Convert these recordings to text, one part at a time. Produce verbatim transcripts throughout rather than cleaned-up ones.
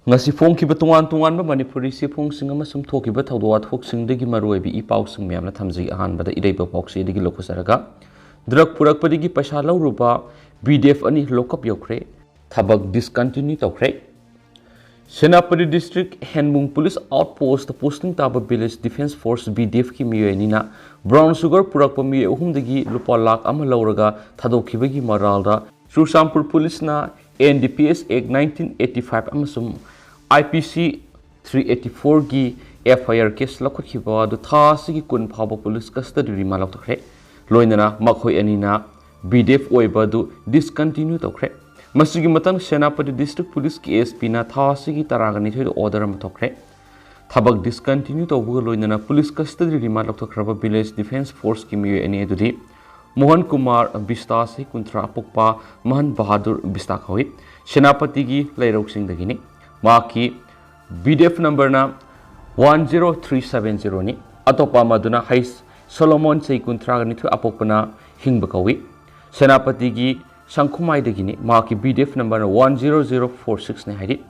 ꯉꯁꯤ ꯐꯣꯡꯈꯤꯕ ꯇꯣꯉꯥꯟ ꯇꯣꯉꯥꯟꯕ ꯃꯅꯤꯄꯨꯔꯤ ꯆꯦꯐꯣꯡꯁꯤꯡ ꯑꯃꯁꯨꯡ ꯊꯣꯛꯈꯤꯕ ꯊꯧꯗꯣꯛ ꯋꯥꯊꯣꯛꯁꯤꯡꯗꯒꯤ ꯃꯔꯨꯑꯣꯏꯕ ꯏ ꯄꯥꯎꯁꯤꯡ ꯃꯌꯥꯝꯅ ꯊꯝꯖꯩ꯫ ꯑꯍꯥꯟꯕꯗ ꯏꯔꯩꯕ ꯄꯥꯎꯆꯦꯗꯒꯤ ꯂꯧꯈꯠꯆꯔꯒ, ꯗ꯭ꯔꯒ ꯄꯨꯔꯛꯄꯗꯒꯤ ꯄꯩꯁꯥ ꯂꯧꯔꯨꯕ ꯕꯤ ꯗꯤ ꯑꯦꯐ ꯑꯅꯤ ꯂꯣꯀꯞ ꯌꯧꯈ꯭ꯔꯦ꯫ ꯊꯕꯛ ꯗꯤꯁꯀꯟꯇꯤꯅ꯭ꯌꯨ ꯇꯧꯈ꯭ꯔꯦ꯫ Senapati district Henbung police outpost posting ꯇꯥꯕ village defence force B D ꯑꯦꯐꯀꯤ ꯃꯤꯑꯣꯏ ꯑꯅꯤꯅ ꯕ꯭ꯔꯥꯎꯟ ꯁꯨꯒꯔ ꯄꯨꯔꯛꯄ ꯃꯤꯑꯣꯏ ꯑꯍꯨꯝꯗꯒꯤ ꯂꯨꯄꯥ ꯂꯥꯈ ꯑꯃ ꯂꯧꯔꯒ ꯊꯥꯗꯣꯛꯈꯤꯕꯒꯤ ꯃꯔꯥꯜꯗ ꯆꯨꯔꯆꯥꯟꯄꯨꯔ ꯄꯨꯂꯤꯁꯅ ꯑꯦꯟ ꯗꯤ ꯄꯤ ꯑꯦꯁ ꯑꯦꯛ ꯅꯥꯏꯟꯇꯤꯟ ꯑꯩꯠꯇꯤ ꯐꯥꯏꯚ ꯑꯃꯁꯨꯡ I P C three eighty ꯐꯣꯔꯒꯤ ꯑꯦꯐ ꯑꯥꯏ ꯑꯥꯔ ꯀꯦꯁ ꯂꯧꯈꯠꯈꯤꯕ ꯑꯗꯨ ꯊꯥ ꯑꯁꯤꯒꯤ ꯀꯨꯟ ꯐꯥꯎꯕ ꯄꯨꯂꯤꯁ ꯀꯁꯇꯗꯤ ꯔꯤꯃꯥꯟ ꯂꯧꯊꯣꯛꯈ꯭ꯔꯦ꯫ ꯂꯣꯏꯅꯅ ꯃꯈꯣꯏ ꯑꯅꯤꯅ ꯕꯤ ꯗꯤ ꯑꯦꯐ ꯑꯣꯏꯕ ꯑꯗꯨ ꯗꯤꯁꯀꯟꯇꯤꯅ꯭ꯌꯨ ꯇꯧꯈ꯭ꯔꯦ꯫ ꯃꯁꯤꯒꯤ ꯃꯇꯥꯡꯗ ꯁꯦꯅꯥꯄꯇꯤ ꯗꯤꯁꯇ꯭ꯔꯤꯛ ꯄꯨꯂꯤꯁꯀꯤ ꯑꯦꯁ ꯄꯤꯅ ꯊꯥ ꯑꯁꯤꯒꯤ ꯇꯔꯥꯒ ꯅꯤꯊꯣꯏꯗ ꯑꯣꯔꯗꯔ ꯑꯃ ꯊꯣꯛꯈ꯭ꯔꯦ꯫ ꯊꯕꯛ ꯗꯤꯁꯀꯟꯇꯤꯅ꯭ꯌꯨ ꯇꯧꯕꯒ ꯂꯣꯏꯅꯅ ꯄꯨꯂꯤꯁ ꯀꯁꯇꯗꯤ ꯔꯤꯃꯥꯟ ꯂꯧꯊꯣꯛꯈ꯭ꯔꯕ ꯚꯤꯂꯦꯖ ꯗꯤꯐꯦꯟꯁ ꯐꯣꯔꯁꯀꯤ ꯃꯤꯑꯣꯏ ꯑꯅꯤ ꯑꯗꯨꯗꯤ ꯃꯣꯍꯟ ꯀꯨꯃꯥꯔ ꯕꯤꯁꯇꯥ, ꯆꯍꯤ ꯀꯨꯟꯊ꯭ꯔꯥ, ꯑꯄꯣꯛꯄ ꯃꯍꯟ ꯕꯍꯥꯗꯨꯔ ꯕꯤꯁꯇꯥ ꯀꯧꯏ꯫ ꯁꯦꯅꯥꯄꯇꯤꯒꯤ ꯂꯩꯔꯧꯁꯤꯡꯗꯒꯤꯅꯤ꯫ ꯃꯍꯥꯛꯀꯤ ꯕꯤ ꯗꯤ ꯑꯦꯐ ꯅꯝꯕꯔꯅ ꯋꯥꯟ ꯖꯤꯔꯣ ꯊ꯭ꯔꯤ ꯁꯕꯦꯟ ꯖꯤꯔꯣꯅꯤ꯫ ꯑꯇꯣꯞꯄ ꯑꯃꯗꯨꯅ ꯍꯩꯁ ꯁꯣꯂꯣꯃꯣꯟ, ꯆꯍꯤ ꯀꯨꯟꯊ꯭ꯔꯥꯒ ꯅꯤꯊꯣꯏ, ꯑꯄꯣꯛꯄꯅ ꯍꯤꯡꯕ ꯀꯧꯏ꯫ ꯁꯦꯅꯥꯄꯇꯤꯒꯤ ꯁꯪꯈꯨꯃꯥꯏꯗꯒꯤꯅꯤ꯫ ꯃꯍꯥꯛꯀꯤ ꯕꯤ ꯗꯤ ꯑꯦꯐ ꯅꯝꯕꯔꯅ ꯋꯥꯟ ꯖꯤꯔꯣ ꯖꯤꯔꯣ ꯐꯣꯔ ꯁꯤꯛꯁꯅꯤ ꯍꯥꯏꯔꯤ꯫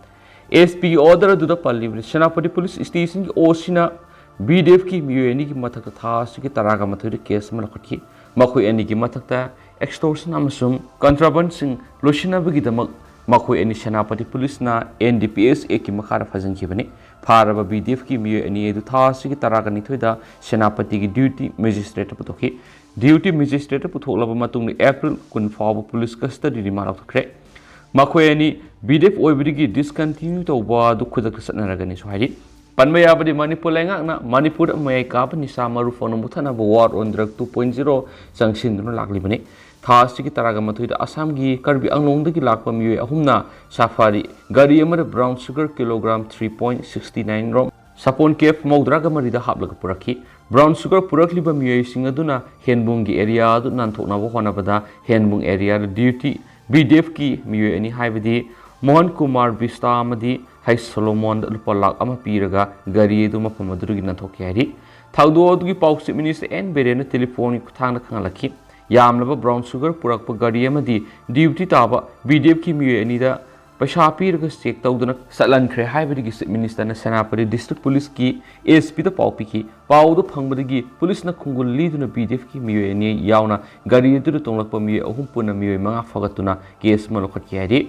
ꯑꯦꯁ ꯄꯤꯒꯤ ꯑꯣꯔꯗꯔ ꯑꯗꯨꯗ ꯄꯜꯂꯤꯕꯅꯤ, ꯁꯦꯅꯥꯄꯇꯤ ꯄꯨꯂꯤꯁ ꯁ꯭ꯇꯦꯁꯟꯒꯤ ꯑꯣ ꯁꯤꯅ ꯕꯤ ꯗꯤ ꯑꯦꯐꯀꯤ ꯃꯤꯑꯣꯏ ꯑꯅꯤꯒꯤ ꯃꯊꯛꯇ ꯊꯥ ꯑꯁꯤꯒꯤ ꯇꯔꯥꯒ ꯃꯥꯊꯣꯏꯗ ꯀꯦꯁ ꯑꯃ ꯂꯧꯈꯠꯈꯤ꯫ ꯃꯈꯣꯏ ꯑꯅꯤꯒꯤ ꯃꯊꯛꯇ ꯑꯦꯛꯁꯇꯣꯔꯁꯟ ꯑꯃꯁꯨꯡ ꯀꯟꯇ꯭ꯔꯥꯕꯟꯁꯤꯡ ꯂꯣꯏꯁꯤꯟꯅꯕꯒꯤꯗꯃꯛ ꯃꯈꯣꯏ ꯑꯅꯤ ꯁꯦꯅꯥꯄꯇꯤ ꯄꯨꯂꯤꯁꯅ ꯑꯦꯟ ꯗꯤ ꯄꯤ ꯑꯦꯁ ꯑꯦꯛꯀꯤ ꯃꯈꯥꯗ ꯐꯥꯖꯤꯟꯈꯤꯕꯅꯤ꯫ ꯐꯥꯔꯕ ꯕꯤ ꯗꯤ ꯑꯦꯐꯀꯤ ꯃꯤꯑꯣꯏ ꯑꯅꯤ ꯑꯗꯨ ꯊꯥ ꯑꯁꯤꯒꯤ ꯇꯔꯥꯒ ꯅꯤꯊꯣꯏꯗ ꯁꯦꯅꯥꯄꯇꯤꯒꯤ ꯗ꯭ꯌꯨꯇꯤ ꯃꯦꯖꯤꯁꯇ꯭ꯔꯦꯠꯇ ꯄꯨꯊꯣꯛꯈꯤ꯫ ꯗ꯭ꯌꯨꯇꯤ ꯃꯦꯖꯤꯁꯇ꯭ꯔꯦꯠꯇ ꯄꯨꯊꯣꯛꯂꯕ ꯃꯇꯨꯡꯗ ꯑꯦꯄ꯭ꯔꯤꯜ ꯀꯨꯟ ꯐꯥꯎꯕ ꯄꯨꯂꯤꯁ ꯀꯁꯇꯗꯤ ꯔꯤꯃꯥꯟ ꯂꯧꯊꯣꯛꯈ꯭ꯔꯦ꯫ ꯃꯈꯣꯏ ꯑꯅꯤ ꯕꯤ ꯗꯤ ꯑꯦꯐ ꯑꯣꯏꯕꯗꯒꯤ ꯗꯤꯁꯀꯟꯇꯤꯅ꯭ꯌꯨ ꯇꯧꯕ ꯑꯗꯨ ꯈꯨꯗꯛꯇ ꯆꯠꯅꯔꯒꯅꯤꯁꯨ ꯍꯥꯏꯔꯤ꯫ ꯄꯟꯕ ꯌꯥꯕꯗꯤ, ꯃꯅꯤꯄꯨꯔ ꯂꯩꯉꯥꯛꯅ ꯃꯅꯤꯄꯨꯔꯗ ꯃꯌꯥꯏ ꯀꯥꯕ ꯅꯤꯁꯥ ꯃꯔꯨ ꯐꯪꯅ ꯃꯨꯊꯠꯅꯕ ꯋꯥꯔ ꯑꯣꯟ ꯗ꯭ꯔꯒ ꯇꯨ ꯄꯣꯏꯟ ꯖꯤꯔꯣ ꯆꯪꯁꯤꯟꯗꯨꯅ ꯂꯥꯛꯂꯤꯕꯅꯤ꯫ ꯊꯥ ꯑꯁꯤꯒꯤ ꯇꯔꯥꯒ ꯃꯥꯊꯣꯏꯗ ꯑꯁꯥꯝꯒꯤ ꯀꯔꯕꯤ ꯑꯪꯂꯣꯡꯗꯒꯤ ꯂꯥꯛꯄ ꯃꯤꯑꯣꯏ ꯑꯍꯨꯝꯅ ꯁꯥꯐꯥꯔꯤ ꯒꯥꯔꯤ ꯑꯃꯗ brown sugar kilogram three point sixty nine ꯔꯣꯝ ꯁꯥꯄꯣꯟ ꯀꯦꯐ ꯃꯧꯗ꯭ꯔꯥꯒ ꯃꯔꯤꯗ ꯍꯥꯞꯂꯒ ꯄꯨꯔꯛꯈꯤ꯫ ꯕ꯭ꯔꯥꯎꯟ ꯁꯨꯒꯔ ꯄꯨꯔꯛꯂꯤꯕ ꯃꯤꯑꯣꯏꯁꯤꯡ ꯑꯗꯨꯅ ꯍꯦꯟꯕꯨꯡꯒꯤ ꯑꯦꯔꯤꯌꯥ ꯑꯗꯨ ꯅꯥꯟꯊꯣꯛꯅꯕ ꯍꯣꯠꯅꯕꯗ ꯍꯦꯟꯕꯨꯡ ꯑꯦꯔꯤꯌꯥꯗ ꯗ꯭ꯌꯨꯇꯤ ꯕꯤ ꯗꯤ ꯑꯦꯐꯀꯤ ꯃꯤꯑꯣꯏ ꯑꯅꯤ, ꯍꯥꯏꯕꯗꯤ ꯃꯣꯍꯟ ꯀꯨꯃꯥꯔ ꯕꯤꯁꯇꯥ ꯑꯃꯗꯤ ꯍꯩꯁ ꯁꯣꯂꯣꯃꯣꯟꯗ ꯂꯨꯄꯥ ꯂꯥꯈ ꯑꯃ ꯄꯤꯔꯒ ꯒꯥꯔꯤ ꯑꯗꯨ ꯃꯐꯝ ꯑꯗꯨꯗꯒꯤ ꯅꯥꯟꯊꯣꯛꯈꯤ ꯍꯥꯏꯔꯤ꯫ ꯊꯧꯗꯣꯛ ꯑꯗꯨꯒꯤ ꯄꯥꯎ ꯆꯤꯐ ꯃꯤꯅꯤꯁꯇꯔ ꯑꯦꯟ ꯕꯤꯔꯦꯟꯅ ꯇꯦꯂꯤꯐꯣꯟꯒꯤ ꯈꯨꯠꯊꯥꯡꯗ ꯈꯪꯍꯜꯂꯛꯈꯤ꯫ ꯌꯥꯝꯂꯕ ꯕ꯭ꯔꯥꯎꯟ ꯁꯨꯒꯔ ꯄꯨꯔꯛꯄ ꯒꯥꯔꯤ ꯑꯃꯗꯤ ꯗ꯭ꯌꯨꯇꯤ ꯇꯥꯕ ꯕꯤ ꯗꯤ ꯑꯦꯐꯀꯤ ꯃꯤꯑꯣꯏ ꯑꯅꯤꯗ ꯄꯩꯁꯥ ꯄꯤꯔꯒ ꯆꯦꯛ ꯇꯧꯗꯨꯅ ꯆꯠꯍꯟꯈ꯭ꯔꯦ ꯍꯥꯏꯕꯗꯒꯤ ꯆꯤꯐ ꯃꯤꯅꯤꯁꯇꯔꯅ ꯁꯦꯅꯥꯄꯇꯤ ꯗꯤꯁꯇ꯭ꯔꯤꯛ ꯄꯨꯂꯤꯁꯀꯤ ꯑꯦꯁ ꯄꯤꯗ ꯄꯥꯎ ꯄꯤꯈꯤ꯫ ꯄꯥꯎꯗꯨ ꯐꯪꯕꯗꯒꯤ ꯄꯨꯂꯤꯁꯅ ꯈꯣꯡꯒꯨꯜ ꯂꯤꯗꯨꯅ ꯕꯤ ꯗꯤ ꯑꯦꯐꯀꯤ ꯃꯤꯑꯣꯏ ꯑꯅꯤ ꯌꯥꯎꯅ ꯒꯥꯔꯤ ꯑꯗꯨꯗ ꯇꯣꯡꯂꯛꯄ ꯃꯤꯑꯣꯏ ꯑꯍꯨꯝ ꯄꯨꯟꯅ ꯃꯤꯑꯣꯏ ꯃꯉꯥ ꯐꯥꯒꯠꯇꯨꯅ ꯀꯦꯁ ꯑꯃ ꯂꯧꯈꯠꯈꯤ ꯍꯥꯏꯔꯤ꯫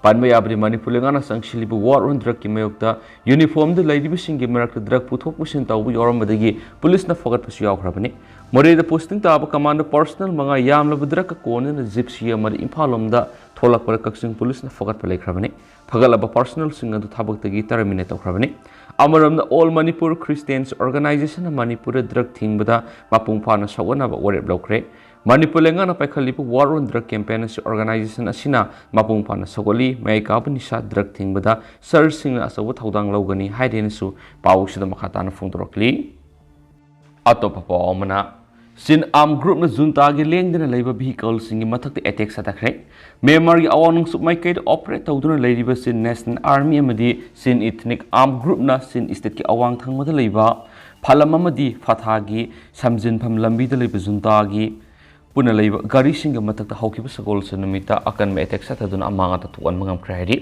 ꯄꯟꯕ ꯌꯥꯕꯗꯤ ꯃꯅꯤꯄꯨꯔ ꯂꯩꯉꯥꯛꯅ ꯆꯪꯁꯤꯜꯂꯤꯕ ꯋꯥꯔ ꯑꯣꯟ ꯗ꯭ꯔꯒꯀꯤ ꯃꯥꯌꯣꯛꯇ ꯌꯨꯅꯤꯐꯣꯔꯝꯗ ꯂꯩꯔꯤꯕꯁꯤꯡꯒꯤ ꯃꯔꯛꯇ ꯗ꯭ꯔꯒ ꯄꯨꯊꯣꯛ ꯄꯨꯁꯤꯟ ꯇꯧꯕ ꯌꯥꯎꯔꯝꯕꯗꯒꯤ ꯄꯨꯂꯤꯁꯅ ꯐꯒꯠꯄꯁꯨ ꯌꯥꯎꯈ꯭ꯔꯕꯅꯤ꯫ ꯃꯣꯔꯦꯗ ꯄꯣꯁꯇꯤꯡ ꯇꯥꯕ ꯀꯃꯥꯟꯗꯣ ꯄꯔꯁꯅꯦꯜ ꯃꯉꯥ ꯌꯥꯝꯂꯕ ꯗ꯭ꯔꯒꯀ ꯀꯣꯟꯅꯅ ꯖꯤꯞꯁꯤ ꯑꯃꯗ ꯏꯝꯐꯥꯜ ꯂꯣꯝꯗ ꯊꯣꯛꯂꯛꯄꯗ ꯀꯛꯆꯤꯡ ꯄꯨꯂꯤꯁꯅ ꯐꯒꯠꯄ ꯂꯩꯈ꯭ꯔꯕꯅꯤ꯫ ꯐꯒꯠꯂꯕ ꯄꯔꯁꯅꯦꯜꯁꯤꯡ ꯑꯗꯨ ꯊꯕꯛꯇꯒꯤ ꯇꯔꯃꯤꯅꯦꯠ ꯇꯧꯈ꯭ꯔꯕꯅꯤ꯫ ꯑꯃꯔꯣꯝꯗ ꯑꯣꯜ ꯃꯅꯤꯄꯨꯔ ꯈ꯭ꯔꯤꯁꯇꯤꯌꯟꯁ ꯑꯣꯔꯒꯅꯥꯏꯖꯦꯁꯟꯅ ꯃꯅꯤꯄꯨꯔꯗ ꯗ꯭ꯔꯒ ꯊꯤꯡꯕꯗ ꯃꯄꯨꯡ ꯐꯥꯅ ꯁꯧꯒꯠꯅꯕ ꯋꯥꯔꯦꯞ ꯂꯧꯈ꯭ꯔꯦ꯫ ꯃꯅꯤꯄꯨꯔ ꯂꯩꯉꯥꯛꯅ ꯄꯥꯏꯈꯠꯂꯤꯕ ꯋꯥꯔ ꯑꯣꯟ ꯗ꯭ꯔꯒ ꯀꯦꯝꯄꯦꯟ ꯑꯁꯤ ꯑꯣꯔꯒꯅꯥꯏꯖꯦꯁꯟ ꯑꯁꯤꯅ ꯃꯄꯨꯡ ꯐꯥꯅ ꯁꯧꯒꯠꯂꯤ꯫ ꯃꯌꯥꯏ ꯀꯥꯕ ꯅꯤꯁꯥ ꯗ꯭ꯔꯒ ꯊꯤꯡꯕꯗ ꯁꯔꯁꯤꯡꯅ ꯑꯆꯧꯕ ꯊꯧꯗꯥꯡ ꯂꯧꯒꯅꯤ ꯍꯥꯏꯔꯦꯅꯁꯨ ꯄꯥꯎ ꯑꯁꯤꯗ ꯃꯈꯥ ꯇꯥꯅ ꯐꯣꯡꯗꯣꯔꯛꯂꯤ꯫ ꯑꯇꯣꯞꯄ ꯄꯥꯎ ꯑꯃꯅ, ꯆꯤꯟ ꯑꯥꯔꯝ ꯒ꯭ꯔꯨꯞꯅ ꯖꯨꯟꯇꯥꯒꯤ ꯂꯦꯡꯗꯅ ꯂꯩꯕ ꯚꯤꯍꯤꯀꯜꯁꯤꯡꯒꯤ ꯃꯊꯛꯇ ꯑꯦꯇꯦꯛ ꯆꯠꯊꯈ꯭ꯔꯦ꯫ ꯃ꯭ꯌꯥꯟꯃꯥꯔꯒꯤ ꯑꯋꯥꯡ ꯅꯣꯡꯆꯨꯞ ꯃꯥꯏꯀꯩꯗ ꯑꯣꯄꯔꯦꯠ ꯇꯧꯗꯨꯅ ꯂꯩꯔꯤꯕ ꯆꯤꯟ ꯅꯦꯁꯅꯦꯜ ꯑꯥꯔꯃꯤ ꯑꯃꯗꯤ ꯆꯤꯟ ꯏꯊꯅꯤꯛ ꯑꯥꯔꯝ ꯒ꯭ꯔꯨꯞꯅ ꯆꯤꯟ ꯁ꯭ꯇꯦꯠꯀꯤ ꯑꯋꯥꯡ ꯊꯪꯕꯗ ꯂꯩꯕ ꯐꯥꯂꯝ ꯑꯃꯗꯤ ꯐꯥꯊꯥꯒꯤ ꯁꯝꯖꯤꯟꯐꯝ ꯂꯝꯕꯤꯗ ꯂꯩꯕ ꯖꯨꯟꯇꯥꯒꯤ ꯄꯨꯟꯅ ꯂꯩꯕ ꯒꯥꯔꯤꯁꯤꯡꯒꯤ ꯃꯊꯛꯇ ꯍꯧꯈꯤꯕ ꯁꯒꯣꯜꯁꯦꯟ ꯅꯨꯃꯤꯠꯇ ꯑꯀꯟꯕ ꯑꯦꯇꯦꯛ ꯆꯠꯊꯗꯨꯅ ꯑꯃꯥꯡ ꯑꯇꯥ ꯊꯣꯛꯍꯟꯕ ꯉꯝꯈ꯭ꯔꯦ ꯍꯥꯏꯔꯤ꯫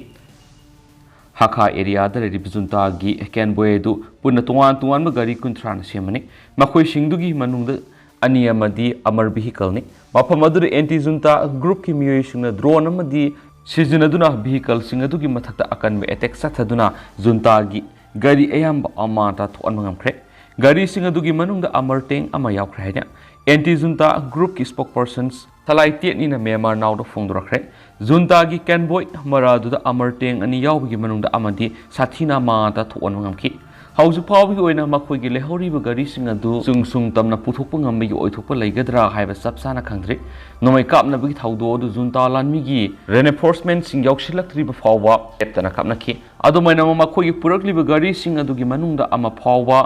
ꯍꯥꯈꯥ ꯑꯦꯔꯤꯌꯥꯗ ꯂꯩꯔꯤꯕ ꯖꯨꯟꯇꯥꯒꯤ ꯀꯦꯟꯕꯣꯏ ꯑꯗꯨ ꯄꯨꯟꯅ ꯇꯣꯉꯥꯟ ꯇꯣꯉꯥꯟꯕ ꯒꯥꯔꯤ ꯀꯨꯟꯊ꯭ꯔꯥꯅ ꯁꯦꯝꯕꯅꯤ꯫ ꯃꯈꯣꯏꯁꯤꯡꯗꯨꯒꯤ ꯃꯅꯨꯡꯗ ꯑꯅꯤ ꯑꯃꯗꯤ ꯑꯃꯔ ꯚꯤꯍꯤꯀꯜꯅꯤ꯫ ꯃꯐꯝ ꯑꯗꯨꯗ ꯑꯦꯟꯇꯤ ꯖꯨꯟꯇꯥ ꯒ꯭ꯔꯨꯞꯀꯤ ꯃꯤꯑꯣꯏꯁꯤꯡꯅ ꯗ꯭ꯔꯣꯟ ꯑꯃꯗꯤ ꯁꯤꯖꯤꯟꯅꯗꯨꯅ ꯚꯤꯍꯤꯀꯜꯁꯤꯡ ꯑꯗꯨꯒꯤ ꯃꯊꯛꯇ ꯑꯀꯟꯕ ꯑꯦꯇꯦꯛ ꯆꯠꯊꯗꯨꯅ ꯖꯨꯟꯇꯥꯒꯤ ꯒꯥꯔꯤ ꯑꯌꯥꯝꯕ ꯑꯃꯥꯡ ꯑꯇꯥ ꯊꯣꯛꯍꯟꯕ ꯉꯝꯈ꯭ꯔꯦ꯫ ꯒꯥꯔꯤꯁꯤꯡ ꯑꯗꯨꯒꯤ ꯃꯅꯨꯡꯗ ꯑꯃꯔ ꯇꯦꯡ ꯑꯃ ꯌꯥꯎꯈ꯭ꯔꯦ ꯍꯥꯏꯅ ꯑꯦꯟꯇꯤ ꯖꯨꯟꯇꯥ ꯒ꯭ꯔꯨꯞꯀꯤ ꯁ꯭ꯄꯣꯛꯄꯔꯁꯟ ꯊꯂꯥꯏ ꯇꯦꯠꯅꯤꯅ ꯃ꯭ꯌꯥꯟꯃꯥꯔ ꯅꯥꯎꯗ ꯐꯣꯡꯗꯣꯔꯛꯈ꯭ꯔꯦ꯫ ꯖꯨꯟꯇꯥꯒꯤ ꯀꯦꯟꯕꯣꯏ ꯃꯔꯥ ꯑꯗꯨꯗ ꯑꯃꯔ ꯇꯦꯡ ꯑꯅꯤ ꯌꯥꯎꯕꯒꯤ ꯃꯅꯨꯡꯗ ꯑꯃꯗꯤ ꯁꯥꯊꯤꯅ ꯑꯃꯥꯡ ꯑꯇꯥ ꯊꯣꯛꯍꯟꯕ ꯉꯝꯈꯤ꯫ ꯍꯧꯖꯤꯛ ꯐꯥꯎꯕꯒꯤ ꯑꯣꯏꯅ ꯃꯈꯣꯏꯒꯤ ꯂꯩꯍꯧꯔꯤꯕ ꯒꯥꯔꯤꯁꯤꯡ ꯑꯗꯨ ꯁꯨꯡ ꯁꯨꯡ ꯇꯝꯅ ꯄꯨꯊꯣꯛꯄ ꯉꯝꯕꯒꯤ ꯑꯣꯏꯊꯣꯛꯄ ꯂꯩꯒꯗ꯭ꯔꯥ ꯍꯥꯏꯕ ꯆꯞ ꯆꯥꯅ ꯈꯪꯗ꯭ꯔꯤ꯫ ꯅꯣꯡꯃꯩ ꯀꯥꯞꯅꯕꯒꯤ ꯊꯧꯗꯣꯛ ꯑꯗꯨ ꯖꯨꯟꯇꯥ ꯂꯥꯟꯃꯤꯒꯤ ꯔꯦꯟꯐꯣꯔꯁꯃꯦꯟꯠꯁꯤꯡ ꯌꯧꯁꯤꯜꯂꯛꯇ꯭ꯔꯤꯕ ꯐꯥꯎꯕ ꯂꯦꯞꯇꯅ ꯀꯥꯞꯅꯈꯤ꯫ ꯑꯗꯨꯃꯥꯏꯅꯃꯛ ꯃꯈꯣꯏꯒꯤ ꯄꯨꯔꯛꯂꯤꯕ ꯒꯥꯔꯤꯁꯤꯡ ꯑꯗꯨꯒꯤ ꯃꯅꯨꯡꯗ ꯑꯃ ꯐꯥꯎꯕ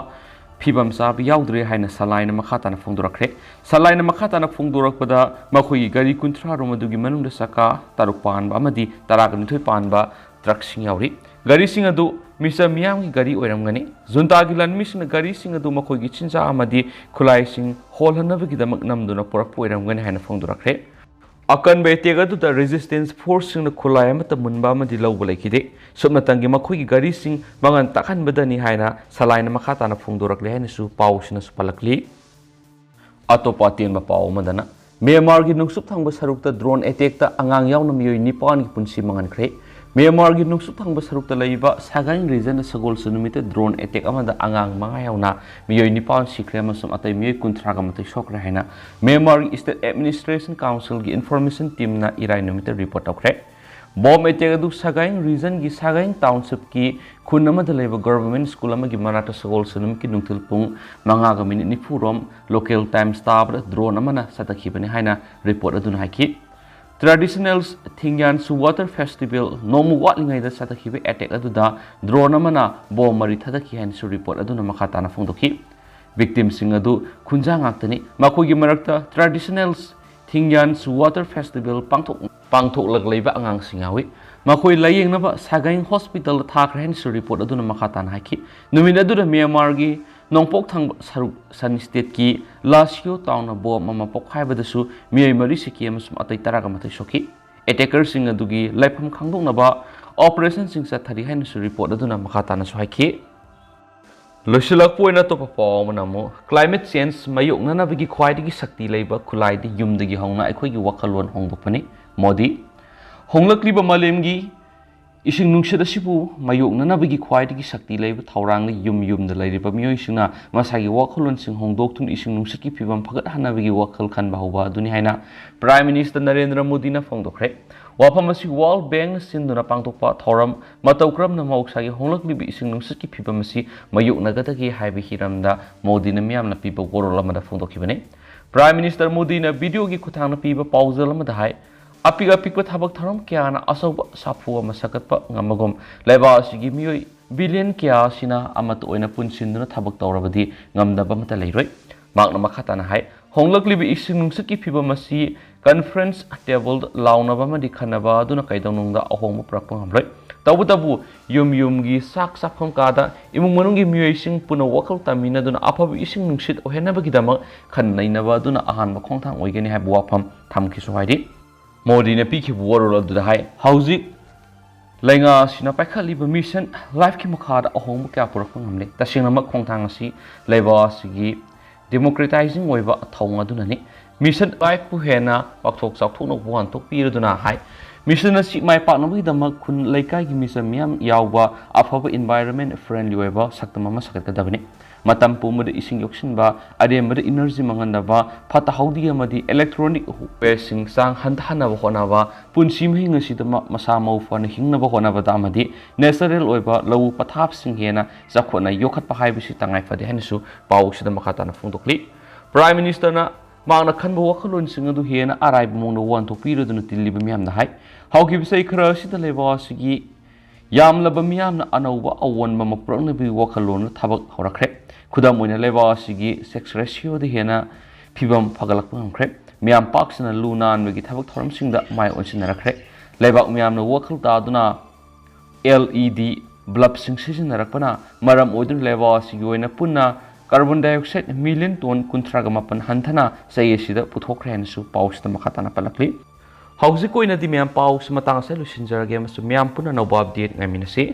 ꯐꯤꯕꯝ ꯆꯥꯕ ꯌꯥꯎꯗ꯭ꯔꯦ ꯍꯥꯏꯅ ꯁꯂꯥꯏꯅ ꯃꯈꯥ ꯇꯥꯅ ꯐꯣꯡꯗꯣꯔꯛꯈ꯭ꯔꯦ꯫ ꯁꯂꯥꯏꯅ ꯃꯈꯥ ꯇꯥꯅ ꯐꯣꯡꯗꯣꯔꯛꯄꯗ, ꯃꯈꯣꯏꯒꯤ ꯒꯥꯔꯤ ꯀꯨꯟꯊ꯭ꯔꯥ ꯔꯣꯝ ꯑꯗꯨꯒꯤ ꯃꯅꯨꯡꯗ ꯆꯀꯥ ꯇꯔꯨꯛ ꯄꯥꯟꯕ ꯑꯃꯗꯤ ꯇꯔꯥꯒ ꯅꯤꯊꯣꯏ ꯄꯥꯟꯕ ꯇ꯭ꯔꯛꯁꯤꯡ ꯌꯥꯎꯔꯤ꯫ ꯒꯥꯔꯤꯁꯤꯡ ꯑꯗꯨ ꯃꯤꯆꯝ ꯃꯤꯌꯥꯝꯒꯤ ꯒꯥꯔꯤ ꯑꯣꯏꯔꯝꯒꯅꯤ꯫ ꯖꯨꯟꯇꯥꯒꯤ ꯂꯥꯟꯃꯤꯁꯤꯡꯅ ꯒꯥꯔꯤꯁꯤꯡ ꯑꯗꯨ ꯃꯈꯣꯏꯒꯤ ꯆꯤꯟꯖꯥꯛ ꯑꯃꯗꯤ ꯈꯨꯠꯂꯥꯏꯁꯤꯡ ꯍꯣꯜꯍꯟꯅꯕꯒꯤꯗꯃꯛ ꯅꯝꯗꯨꯅ ꯄꯨꯔꯛꯄ ꯑꯣꯏꯔꯝꯒꯅꯤ ꯍꯥꯏꯅ ꯐꯣꯡꯗꯣꯔꯛꯈ꯭ꯔꯦ꯫ ꯑꯀꯟꯕ ꯑꯦꯇꯦꯛ ꯑꯗꯨꯗ ꯔꯦꯖꯤꯁꯇꯦꯟꯁ ꯐꯣꯔꯁꯁꯤꯡꯅ ꯈꯨꯠꯂꯥꯏ ꯑꯃꯠꯇ ꯃꯨꯟꯕ ꯑꯃꯗꯤ ꯂꯧꯕ ꯂꯩꯈꯤꯗꯦ꯫ ꯁꯨꯞꯅꯇꯪꯒꯤ ꯃꯈꯣꯏꯒꯤ ꯒꯥꯔꯤꯁꯤꯡ ꯃꯉꯥꯜ ꯇꯥꯛꯍꯟꯕꯗꯅꯤ ꯍꯥꯏꯅ ꯁꯂꯥꯏꯅ ꯃꯈꯥ ꯇꯥꯅ ꯐꯣꯡꯗꯣꯔꯛꯂꯦ ꯍꯥꯏꯅꯁꯨ ꯄꯥꯎꯁꯤꯅꯁꯨ ꯄꯜꯂꯛꯂꯤ꯫ ꯑꯇꯣꯞꯄ ꯑꯇꯦꯟꯕ ꯄꯥꯎ ꯑꯃꯗꯅ, ꯃ꯭ꯌꯥꯟꯃꯥꯔꯒꯤ ꯅꯣꯡꯆꯨꯞ ꯊꯪꯕ ꯁꯔꯨꯛꯇ ꯗ꯭ꯔꯣꯟ ꯑꯦꯇꯦꯛꯇ ꯑꯉꯥꯡ ꯌꯥꯎꯅ ꯃꯤꯑꯣꯏ ꯅꯤꯄꯥꯟꯒꯤ ꯄꯨꯟꯁꯤ ꯃꯥꯡꯍꯟꯈ꯭ꯔꯦ꯫ ꯃ꯭ꯌꯥꯟꯃꯥꯔꯒꯤ ꯅꯣꯡꯆꯨꯞ ꯊꯪꯕ ꯁꯔꯨꯛꯇ ꯂꯩꯕ ꯁꯒꯥꯏꯡ ꯔꯤꯖꯟꯗ ꯁꯒꯣꯜꯁꯦꯟ ꯅꯨꯃꯤꯠꯇ ꯗ꯭ꯔꯣꯟ ꯑꯦꯇꯦꯛ ꯑꯃꯗ ꯑꯉꯥꯡ ꯃꯉꯥ ꯌꯥꯎꯅ ꯃꯤꯑꯣꯏ ꯅꯤꯄꯥꯟ ꯁꯤꯈ꯭ꯔꯦ ꯑꯃꯁꯨꯡ ꯑꯇꯩ ꯃꯤꯑꯣꯏ ꯀꯨꯟꯊ꯭ꯔꯥꯒ ꯃꯥꯊꯣꯏ ꯁꯣꯛꯈ꯭ꯔꯦ ꯍꯥꯏꯅ ꯃ꯭ꯌꯥꯟꯃꯥꯔꯒꯤ ꯁ꯭ꯇꯦꯠ ꯑꯦꯗꯃꯤꯅꯤꯁꯇ꯭ꯔꯦꯁꯟ ꯀꯥꯎꯟꯁꯤꯜꯒꯤ ꯏꯟꯐꯣꯔꯃꯦꯁꯟ ꯇꯤꯝꯅ ꯏꯔꯥꯏ ꯅꯨꯃꯤꯠꯇ ꯔꯤꯄꯣꯔꯠ ꯇꯧꯈ꯭ꯔꯦ꯫ ꯕꯣꯝ ꯑꯦꯇꯦꯛ ꯑꯗꯨ ꯁꯒꯥꯏꯡ ꯔꯤꯖꯟꯒꯤ ꯁꯒꯥꯏꯡ ꯇꯥꯎꯟꯁꯤꯞꯀꯤ ꯈꯨꯟ ꯑꯃꯗ ꯂꯩꯕ ꯒꯚꯔꯟꯃꯦꯟꯠ ꯁ꯭ꯀꯨꯜ ꯑꯃꯒꯤ ꯃꯅꯥꯛꯇ ꯁꯒꯣꯜꯁꯦꯟ ꯅꯨꯃꯤꯠꯀꯤ ꯅꯨꯡꯊꯤꯜ ꯄꯨꯡ ꯃꯉꯥꯒ ꯃꯤꯅꯤꯠ ꯅꯤꯐꯨ ꯔꯣꯝ ꯂꯣꯀꯦꯜ ꯇꯥꯏꯝꯁ ꯇꯥꯕꯗ ꯗ꯭ꯔꯣꯟ ꯑꯃꯅ ꯆꯠꯊꯈꯤꯕꯅꯤ ꯍꯥꯏꯅ ꯔꯤꯄꯣꯔꯠ ꯑꯗꯨꯅ ꯍꯥꯏꯈꯤ꯫ ꯇ꯭ꯔꯦꯗꯤꯁꯅꯦꯜ ꯊꯤꯡꯌꯥꯟꯁꯨ ꯋꯥꯇꯔ ꯐꯦꯁꯇꯤꯚꯦꯜ ꯅꯣꯡꯃ ꯋꯥꯠꯂꯤꯉꯩꯗ ꯆꯠꯊꯈꯤꯕ ꯑꯦꯇꯦꯛ ꯑꯗꯨꯗ ꯗ꯭ꯔꯣꯟ ꯑꯃꯅ ꯕꯣꯝ ꯃꯔꯤ ꯊꯥꯗꯈꯤ ꯍꯥꯏꯅꯁꯨ ꯔꯤꯄꯣꯔꯠ ꯑꯗꯨꯅ ꯃꯈꯥ ꯇꯥꯅ ꯐꯣꯡꯗꯣꯛꯈꯤ꯫ ꯚꯤꯛꯇꯤꯝꯁꯤꯡ ꯑꯗꯨ ꯈꯨꯟꯖꯥ ꯉꯥꯛꯇꯅꯤ꯫ ꯃꯈꯣꯏꯒꯤ ꯃꯔꯛꯇ ꯇ꯭ꯔꯦꯗꯤꯁꯅꯦꯜ ꯊꯤꯡꯌꯥꯟꯁꯨ ꯋꯥꯇꯔ ꯐꯦꯁꯇꯤꯚꯦꯜ ꯄꯥꯡꯊꯣꯛ-, ꯄꯥꯡꯊꯣꯛꯂꯒ ꯂꯩꯕ ꯑꯉꯥꯡꯁꯤꯡ ꯌꯥꯎꯏ꯫ ꯃꯈꯣꯏ ꯂꯥꯌꯦꯡꯅꯕ ꯁꯒꯥꯏꯡ ꯍꯣꯁꯄꯤꯇꯥꯜꯗ ꯊꯥꯈ꯭ꯔꯦ ꯍꯥꯏꯅꯁꯨ ꯔꯤꯄꯣꯔꯠ ꯑꯗꯨꯅ ꯃꯈꯥ ꯇꯥꯅ ꯍꯥꯏꯈꯤ꯫ ꯅꯨꯃꯤꯠ ꯑꯗꯨꯗ ꯃ꯭ꯌꯥꯟꯃꯥꯔꯒꯤ ꯅꯣꯡꯄꯣꯛ ꯊꯪꯕ ꯁꯔꯨꯛ ꯁꯟ ꯁ꯭ꯇꯦꯠꯀꯤ ꯂꯥꯁꯤꯌꯣ ꯇꯥꯎꯟꯅ ꯕꯣꯝ ꯑꯃ ꯄꯣꯈꯥꯏꯕꯗꯁꯨ ꯃꯤꯑꯣꯏ ꯃꯔꯤ ꯁꯤꯈꯤ ꯑꯃꯁꯨꯡ ꯑꯇꯩ ꯇꯔꯥꯒ ꯃꯥꯊꯣꯏ ꯁꯣꯛꯈꯤ꯫ ꯑꯦꯇꯦꯀꯔꯁꯤꯡ ꯑꯗꯨꯒꯤ ꯂꯩꯐꯝ ꯈꯪꯗꯣꯛꯅꯕ ꯑꯣꯄꯔꯦꯁꯟꯁꯤꯡ ꯆꯠꯊꯔꯤ ꯍꯥꯏꯅꯁꯨ ꯔꯤꯄꯣꯔꯠ ꯑꯗꯨꯅ ꯃꯈꯥ ꯇꯥꯅꯁꯨ ꯍꯥꯏꯈꯤ꯫ ꯂꯣꯏꯁꯤꯜꯂꯛꯄ ꯑꯣꯏꯅ ꯑꯇꯣꯞꯄ ꯄꯥꯎ ꯑꯃꯅ ꯑꯃꯨꯛ, climate change ꯃꯥꯌꯣꯛꯅꯅꯕꯒꯤ ꯈ꯭ꯋꯥꯏꯗꯒꯤ ꯁꯛꯇꯤ ꯂꯩꯕ ꯈꯨꯠꯂꯥꯏꯗꯤ ꯌꯨꯝꯗꯒꯤ ꯍꯧꯅ ꯑꯩꯈꯣꯏꯒꯤ ꯋꯥꯈꯜꯂꯣꯟ ꯍꯣꯡꯗꯣꯛꯄꯅꯤ꯫ ꯃꯣꯗꯤ꯫ ꯍꯣꯡꯂꯛꯂꯤꯕ ꯃꯥꯂꯦꯝꯒꯤ ꯏꯁꯤꯡ ꯅꯨꯡꯁꯤꯠ ꯑꯁꯤꯕꯨ ꯃꯥꯌꯣꯛꯅꯅꯕꯒꯤ ꯈ꯭ꯋꯥꯏꯗꯒꯤ ꯁꯛꯇꯤ ꯂꯩꯕ ꯊꯧꯔꯥꯡꯗꯤ ꯌꯨꯝ ꯌꯨꯝꯗ ꯂꯩꯔꯤꯕ ꯃꯤꯑꯣꯏꯁꯤꯡꯅ ꯃꯁꯥꯒꯤ ꯋꯥꯈꯜꯂꯣꯟꯁꯤꯡ ꯍꯣꯡꯗꯣꯛꯇꯨꯅ ꯏꯁꯤꯡ ꯅꯨꯡꯁꯤꯠꯀꯤ ꯐꯤꯕꯝ ꯐꯒꯠꯍꯟꯅꯕꯒꯤ ꯋꯥꯈꯜ ꯈꯟꯕ ꯍꯧꯕ ꯑꯗꯨꯅꯤ ꯍꯥꯏꯅ Prime Minister ꯅꯔꯦꯟꯗ꯭ꯔ ꯃꯣꯗꯤꯅ ꯐꯣꯡꯗꯣꯛꯈ꯭ꯔꯦ꯫ ꯋꯥꯐꯝ ꯑꯁꯤ World Bankꯅ ꯁꯤꯟꯗꯨꯅ ꯄꯥꯡꯊꯣꯛꯄ ꯊꯧꯔꯝ ꯃꯇꯧ ꯀꯔꯝꯅ ꯃꯍꯧꯁꯥꯒꯤ ꯍꯣꯡꯂꯛꯂꯤꯕ ꯏꯁꯤꯡ ꯅꯨꯡꯁꯤꯠꯀꯤ ꯐꯤꯕꯝ ꯑꯁꯤ ꯃꯥꯌꯣꯛꯅꯒꯗꯒꯦ ꯍꯥꯏꯕ ꯍꯤꯔꯝꯗ ꯃꯣꯗꯤꯅ ꯃꯤꯌꯥꯝꯅ ꯄꯤꯕ ꯋꯥꯔꯣꯜ ꯑꯃꯗ ꯐꯣꯡꯗꯣꯛꯈꯤꯕꯅꯤ꯫ Prime Minister ꯃꯣꯗꯤꯅ videoꯒꯤ ꯈꯨꯠꯊꯥꯡꯗ ꯄꯤꯕ ꯄꯥꯎꯖꯦꯜ ꯑꯃꯗ ꯍꯥꯏ, ꯑꯄꯤꯛ ꯑꯄꯤꯛꯄ ꯊꯕꯛ ꯊꯧꯔꯝ ꯀꯌꯥꯅ ꯑꯆꯧꯕ ꯁꯥꯐꯨ ꯑꯃ ꯁꯥꯒꯠꯄ ꯉꯝꯕꯒꯨꯝ, ꯂꯩꯕꯥꯛ ꯑꯁꯤꯒꯤ ꯃꯤꯑꯣꯏ billion ꯀꯌꯥ ꯑꯁꯤꯅ ꯑꯃꯠꯇ ꯑꯣꯏꯅ ꯄꯨꯟꯁꯤꯟꯗꯨꯅ ꯊꯕꯛ ꯇꯧꯔꯕꯗꯤ ꯉꯝꯗꯕ ꯑꯃꯠꯇ ꯂꯩꯔꯣꯏ꯫ ꯃꯍꯥꯛꯅ ꯃꯈꯥ ꯇꯥꯅ ꯍꯥꯏ, ꯍꯣꯡꯂꯛꯂꯤꯕ ꯏꯁꯤꯡ ꯅꯨꯡꯁꯤꯠꯀꯤ ꯐꯤꯕꯝ ꯑꯁꯤ conference tableꯗ ꯂꯥꯎꯅꯕ ꯑꯃꯗꯤ ꯈꯟꯅꯕ ꯑꯗꯨꯅ ꯀꯩꯗꯧꯅꯨꯡꯗ ꯑꯍꯣꯡꯕ ꯄꯨꯔꯛꯄ ꯉꯝꯂꯣꯏ꯫ ꯇꯧꯕꯇꯕꯨ, ꯌꯨꯝ ꯌꯨꯝꯒꯤ ꯆꯥꯛ ꯆꯥꯐꯝ ꯀꯥꯗ ꯏꯃꯨꯡ ꯃꯅꯨꯡꯒꯤ ꯃꯤꯑꯣꯏꯁꯤꯡ ꯄꯨꯟꯅ ꯋꯥꯈꯜ ꯇꯥꯃꯤꯟꯅꯗꯨꯅ ꯑꯐꯕ ꯏꯁꯤꯡ ꯅꯨꯡꯁꯤꯠ ꯑꯣꯏꯍꯟꯅꯕꯒꯤꯗꯃꯛ ꯈꯟꯅ ꯅꯩꯅꯕ ꯑꯗꯨꯅ ꯑꯍꯥꯟꯕ ꯈꯣꯡꯊꯥꯡ ꯑꯣꯏꯒꯅꯤ ꯍꯥꯏꯕ ꯋꯥꯐꯝ ꯊꯝꯈꯤꯁꯨ ꯍꯥꯏꯔꯤ꯫ ꯃꯣꯗꯤꯅ ꯄꯤꯈꯤꯕ ꯋꯥꯔꯣꯜ ꯑꯗꯨꯗ ꯍꯥꯏ, ꯍꯧꯖꯤꯛ ꯂꯩꯉꯥꯛ ꯑꯁꯤꯅ ꯄꯥꯏꯈꯠꯂꯤꯕ ꯃꯤꯁꯟ ꯂꯥꯏꯐꯀꯤ ꯃꯈꯥꯗ ꯑꯍꯣꯡꯕ ꯀꯌꯥ ꯄꯨꯔꯛꯄ ꯉꯝꯂꯦ꯫ ꯇꯁꯦꯡꯅꯃꯛ ꯈꯣꯡꯊꯥꯡ ꯑꯁꯤ ꯂꯩꯕꯥꯛ ꯑꯁꯤꯒꯤ ꯗꯤꯃꯣꯀ꯭ꯔꯦꯇꯥꯏꯖꯤꯡ ꯑꯣꯏꯕ ꯊꯧꯑꯣꯡ ꯑꯗꯨꯅꯅꯤ꯫ ꯃꯤꯁꯟ ꯂꯥꯏꯐꯄꯨ ꯍꯦꯟꯅ ꯄꯥꯛꯊꯣꯛ ꯆꯥꯎꯊꯣꯛꯅꯕ ꯋꯥꯍꯟꯊꯣꯛ ꯄꯤꯔꯗꯨꯅ ꯍꯥꯏ, ꯃꯤꯁꯟ ꯑꯁꯤ ꯃꯥꯏ ꯄꯥꯛꯅꯕꯒꯤꯗꯃꯛ ꯈꯨꯟ ꯂꯩꯀꯥꯏꯒꯤ ꯃꯤꯆꯝ ꯃꯤꯌꯥꯝ ꯌꯥꯎꯕ ꯑꯐꯕ environment friendly ꯑꯣꯏꯕ ꯁꯛꯇꯝ ꯑꯃ ꯁꯥꯒꯠꯀꯗꯕꯅꯤ꯫ ꯃꯇꯝ ꯄꯨꯝꯕꯗ ꯏꯁꯤꯡ ꯌꯣꯛꯁꯤꯟꯕ, ꯑꯔꯦꯝꯕꯗ ꯏꯅꯔꯖꯤ ꯃꯥꯡꯍꯟꯗꯕ, ꯐꯠꯇ ꯍꯥꯎꯗꯤ ꯑꯃꯗꯤ ꯏꯂꯦꯛꯇ꯭ꯔꯣꯅꯤꯛ ꯋꯦꯁꯁꯤꯡ ꯆꯥꯡ ꯍꯟꯊꯍꯟꯅꯕ ꯍꯣꯠꯅꯕ, ꯄꯨꯟꯁꯤ ꯃꯍꯤꯡ ꯑꯁꯤꯗ ꯃ-, ꯃꯁꯥ ꯃꯎ ꯐꯅ ꯍꯤꯡꯅꯕ ꯍꯣꯠꯅꯕꯗ ꯑꯃꯗꯤ natural ꯑꯣꯏꯕ ꯂꯧꯎ ꯄꯊꯥꯞꯁꯤꯡ ꯍꯦꯟꯅ ꯆꯥꯎꯈꯠꯅ ꯌꯣꯛꯈꯠꯄ ꯍꯥꯏꯕꯁꯤ ꯇꯉꯥꯏ ꯐꯗꯦ ꯍꯥꯏꯅꯁꯨ ꯄꯥꯎ ꯑꯁꯤꯗ ꯃꯈꯥ ꯇꯥꯅ ꯐꯣꯡꯗꯣꯛꯂꯤ꯫ Prime Ministerꯅ ꯃꯍꯥꯛꯅ ꯈꯟꯕ ꯋꯥꯈꯜꯂꯣꯟꯁꯤꯡ ꯑꯗꯨ ꯍꯦꯟꯅ ꯑꯔꯥꯏꯕ ꯃꯑꯣꯡꯗ ꯋꯥꯍꯟꯊꯣꯛ ꯄꯤꯔꯗꯨꯅ ꯇꯤꯜꯂꯤꯕ ꯃꯤꯌꯥꯝꯅ ꯍꯥꯏ, ꯍꯧꯈꯤꯕ ꯆꯍꯤ ꯈꯔ ꯑꯁꯤꯗ ꯂꯩꯕꯥꯛ ꯑꯁꯤꯒꯤ ꯌꯥꯝꯂꯕ ꯃꯤꯌꯥꯝꯅ ꯑꯅꯧꯕ ꯑꯑꯣꯟꯕ ꯑꯃ ꯄꯨꯔꯛꯅꯕꯒꯤ ꯋꯥꯈꯜꯂꯣꯟꯗ ꯊꯕꯛ ꯍꯧꯔꯛꯈ꯭ꯔꯦ꯫ ꯈꯨꯗꯝ ꯑꯣꯏꯅ, ꯂꯩꯕꯥꯛ ꯑꯁꯤꯒꯤ sex ratioꯗ ꯍꯦꯟꯅ ꯐꯤꯕꯝ ꯐꯒꯠꯂꯛꯄ ꯉꯝꯈ꯭ꯔꯦ꯫ ꯃꯤꯌꯥꯝ ꯄꯥꯛ ꯁꯟꯅ ꯂꯨ ꯅꯥꯟꯕꯒꯤ ꯊꯕꯛ ꯊꯧꯔꯝꯁꯤꯡꯗ ꯃꯥꯏ ꯑꯣꯟꯁꯤꯟꯅꯔꯛꯈ꯭ꯔꯦ꯫ ꯂꯩꯕꯥꯛ ꯃꯤꯌꯥꯝꯅ ꯋꯥꯈꯜ ꯇꯥꯗꯨꯅ L E D bulbꯁꯤꯡ ꯁꯤꯖꯤꯟꯅꯔꯛꯄꯅ ꯃꯔꯝ ꯑꯣꯏꯗꯨꯅ ꯂꯩꯕꯥꯛ ꯑꯁꯤꯒꯤ ꯑꯣꯏꯅ ꯄꯨꯟꯅ carbon dioxide million ton ꯀꯨꯟꯊ꯭ꯔꯥꯒ ꯃꯥꯄꯟ ꯍꯟꯊꯅ ꯆꯍꯤ ꯑꯁꯤꯗ ꯄꯨꯊꯣꯛꯈ꯭ꯔꯦ ꯍꯥꯏꯅꯁꯨ ꯄꯥꯎꯁꯤꯗ ꯃꯈꯥ ꯇꯥꯅ ꯄꯜꯂꯛꯂꯤ꯫ ꯍꯧꯖꯤꯛꯀꯤ ꯑꯣꯏꯅꯗꯤ ꯃꯌꯥꯝ ꯄꯥꯎꯁꯤ ꯃꯇꯥꯡ ꯑꯁꯤꯗ ꯂꯣꯏꯁꯤꯟꯖꯔꯒꯦ ꯑꯃꯁꯨꯡ ꯃꯌꯥꯝ ꯄꯨꯟꯅ ꯑꯅꯧꯕ update ꯉꯥꯏꯃꯤꯟꯅꯁꯤ꯫